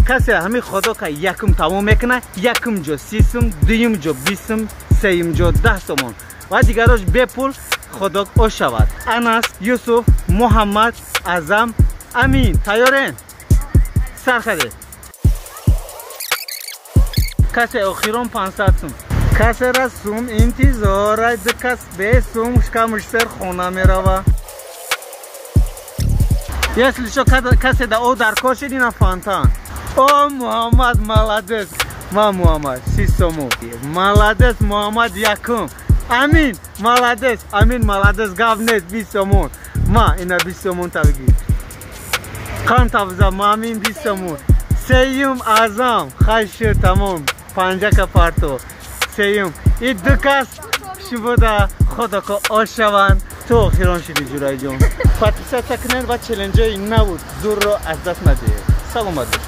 Касе ҳамин хот-дог а якум тамом мекуна, якум ҷо 30 сум, дуюм ҷо 20 сум, сеюм ҷо 10 сомон ва дигарош бепул хот-дог ош шавад. Анас, Юсуф, Муҳаммад, Азам, Амин, тайёрен? Сар кардед. Касе охирон 500 сум. Касера сум интизор, ду кас бе сум шикамуш сер хона мерава. Если что, касе да о дар кор шид, ина фонтан. О, Муҳаммад, молодец. Ма Муҳаммад, 30 сомон. Молодец, Муҳаммад якум. Амин, молодец, Амин, молодец, гап нест, 20 сомон. Ма, ина 20 сомон та бигир. Қан тавза, Амин 20 сомон. Сеюм Азам, хай шуд, тамом. Панҷака парто. Сеюм. И ду кас шубуда хот-дог о ош шаванд. Ту охирон шиди, ҷураҷон. Подписаться кунед ва челлендж ои навуд зурро аз даст надиҳед. Саломат бошед.